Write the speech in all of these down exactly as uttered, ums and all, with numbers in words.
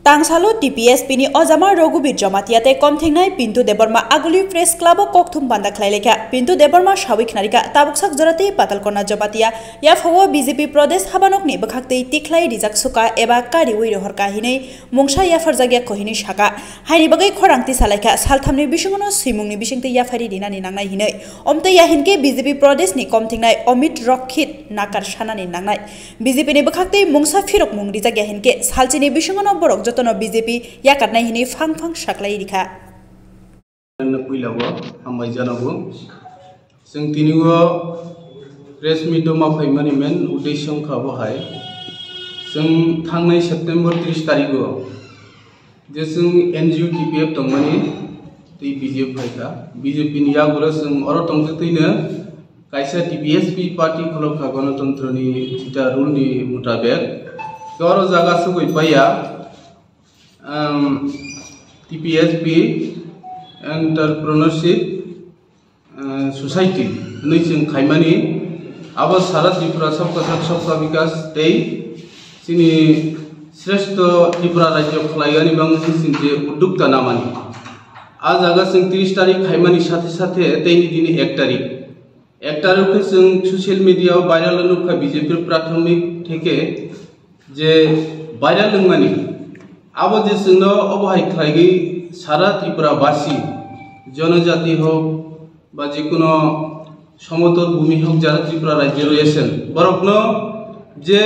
Tangsalo T P S P ni ojama Raghuveer Jamatia tei komthingnai Pintu Debbarma Aguli Press Club o kokthum panda khlai laikha. Pintu Debbarma sawi khnarikha, tabuksak jora tei Patalkona Jamatia yaphao B J P Pradesh habanokni bwkhaktwi tikhlai rijak suka eba kariwi rohorkha hinwi mungsa yapharjakya kho hinwi saka. Haini bagwi khorang tisa laikha, salthamni bisingono swimungni bisingtwi yaphari rinani nangnai hinwi. Omtwi ya hinkhe B J P Pradesh ni komthingnai Amit Rokkhit nakar sanani nangnai. B J P ni bwkhaktwi mungsa phirokmung rijakya hinkhe salchini bisingono borok jotono B J P yakarnai hinwi phang phang saklai rikha. Puilao hambai janago. Chwng tini o press meet o ma phaimani main uddesho wngkha bo hai. Chwng thangnai September tris tarikh o je chwng N G O T P F tongmani tei B J P phaikha. B J P ni yagulo chwng oro tongtwtwino kaisa T P S P party khulokha Ganatantrani jita rule ni mutabek. Tei oro jaga sugwi paiya, um, T P S P Entrepreneurship, uh, Society hwnwi chwng khaimani. Abo sara Tripura Sabka Sath Sabka Vikas tei chini Shrestho Tripura Rajyo khlaiyani bagwi chwng je uddokta namani. A jaga chwng tris tarikh khaimani sathe sathe teini dini ek tarikh. Ek tarikh khe chwng social media o viral nukha B J P prathomik theke je viral wngmani. Abo je chwngno obo hai khlaigwi sara Tripura basi, jonojati hok ba jekuno somotol bhumi hok jara Tripura rajyo royesen borokno je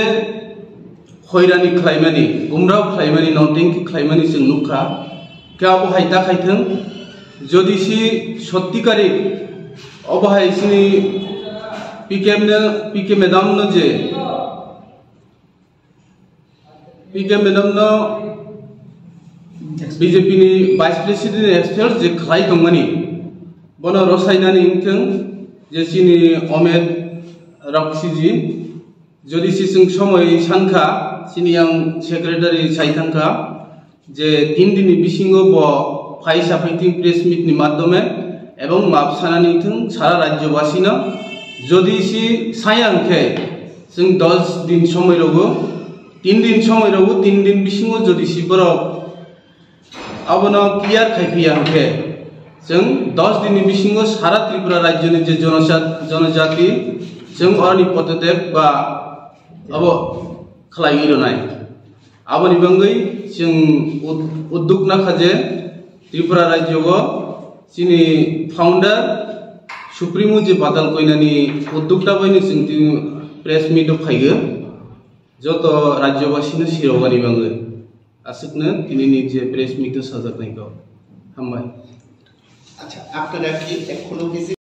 hoirani khlaimani, gumrao khlaimani, nongtengki khlaimani chwng nukha. Khe abo hai ta khaithwng, jodi si sotti kari obo hai chini P K M no, P K madam no je, P K madam no B J P ni Vice President expel je khlai tongmani, bono rosainani wngthwng je chini Omet Roksiji, jodi si chwng somoi sankha, chini yang secretary sai thangkha, je tin dini bisingo bo phai saphaiting press meet ni madhyome ebong map sanani thung sara rajyo basino, jodi si sayang khe chwng dos din somoi rogo, tin din somoi rogo, tin din bisingo jodi si borok abono clear khai phiya hwnkhe, chwng dos dinni bisingo sara Tripura rajyoni je jonojat-, jonojati, chwng oroni pododep ba abo khlaiwi rwnai. Aboni bagwi chwng ud-, udduk nakha je Tripura rajyogo chini founder Supremo je badal koinani uddukta baino chwng tini press meet o phaigo. Joto rajyobasino sirogani bagwi. Aswkno tinini je press meet o sajaknai kok. Hambai. আচ্ছা, আপনারা কি এখনো ভিজিট